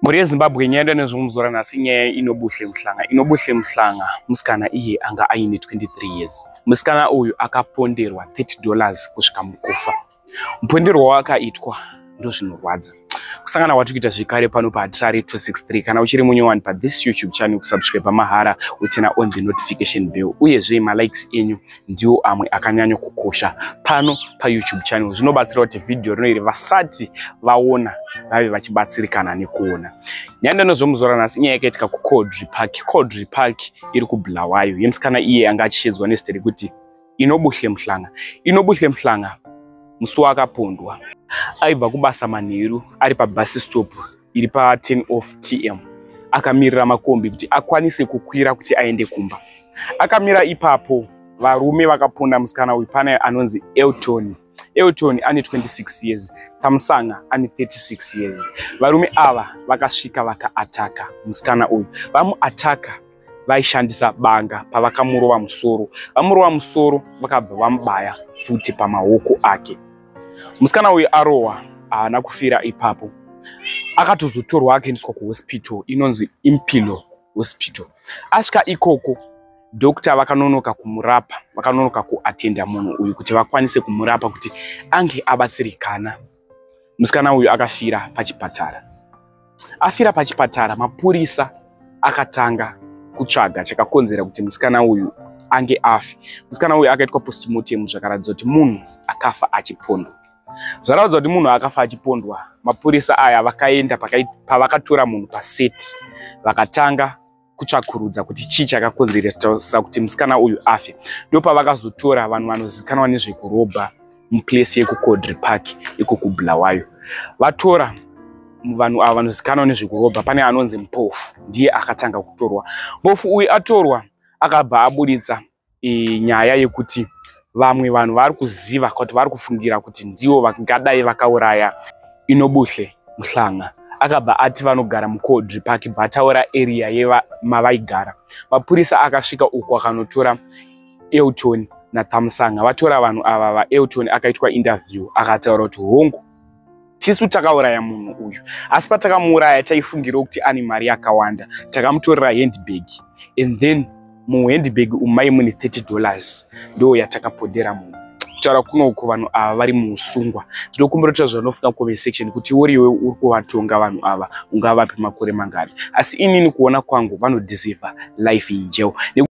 Mhuri yeZimbabwe, nyaya nezvomuzora nhasi, inyaya Inobuhle Mhlanga. Inobuhle Mhlanga musikana iye anga aine 23 years. Musikana uyu akaponderwa $30 kusvika mukufa. Muponderwo waakaitwa ndozvinorwadza. Kusangana kwatiri kuita zvekare pano paHatirari 263. Kana uchiri munyowani pathis YouTube channel, kusubscribe mahara, uturn on the notification bell. Uyezve malikes enyu ndiwo amwe akanyanya kukosha pano paYouTube channel. Zvinobatsira kuti vhidhiyo rino iri vasati vaona vave vachibatsirikana nekuona. Nyaya ndinozomuzora nhasi inyaya yakaitika kuCowdray Park. Cowdray Park iri kuBulawayo, yemusikana iye anga achishedzwa nezita rekuti Inobuhle Mhlanga. Inobuhle Mhlanga musi waakapondwa aibva kubasa manheru, ari pabus stop iri pa10 off TM, akamirira makombi kuti akwanise kukwira kuti aende kumba. Akamira ipapo, varume vakaponda musikana uyu. Pane anonzi Elton. Elton ane 26 years, Tamsanga ane 36 years. Varume ava vakasvika vakaataka musikana uyu. Vamuataka vaishandisa banga. Pavakamurova musoro, vamurova musoro, vakabva vamubaya futi pamaoko ake. Musikana uyu arohwa haana kufira ipapo, akatozotorwa akaendeswa kuhospital inonzi Impilo Hospital. Asvika ikoko, doctor vakanonoka kumurapa, vakanonoka kuatenda munhu uyu kuti vakwanise kumurapa kuti ange abatsirikana. Musikana uyu akafira pachipatara. Afira pachipatara, mapurisa akatanga kutsvaga chakakonzera kuti musikana uyu ange afe. Musikana uyu akaitwa postmortem, zvakaratidza kuti munhu akafa achipondwa. Zvaratidza kuti munhu akafa achipondwa, mapurisa aya vakaenda pavakatora munhu paseti, vakatanga kutsvakurudza kuti chii chakakonzeresa kuti musikana uyu afe. Ndopavakazotora vanhu vanozikanwa nezvekurobha muplace yekuCowdray Park iko kuBulawayo. Vatora vanhu ava vanozikanwa nezvekurobha, pane anonzi Mpofu, ndiye akatanga kutorwa. Mpofu uyu atorwa, akabva abuditsa nyaya yekuti vamwe vanhu vari kuziva kuti vari kufungira kuti ndivo vangadai vakauraya Inobuhle Mhlanga. Akabva ati vanogara muCowdray Park, bva ataura area yemavaigara. Mapurisa akasvika uku, akanotora Elton naThamsanga. Vatora vanhu ava, vaElton akaitwa interview, akataura kuti hongu, tisu takauraya munhu uyu, asi patakamuuraya taifungirawo kuti ane mari yakawanda. Takamutorera handbag and then muhandbag umu mai mune $30, ndo yatakapondera munhu. Kutaura kunoku, vanhu ava vari muusungwa. Ndinokumbira kuti zvanofunga comment section kuti uriwe uri kuvatonga vanhu ava, ungavapi makore mangani? Asi inini kuona kwangu, vanodeserva life in jail.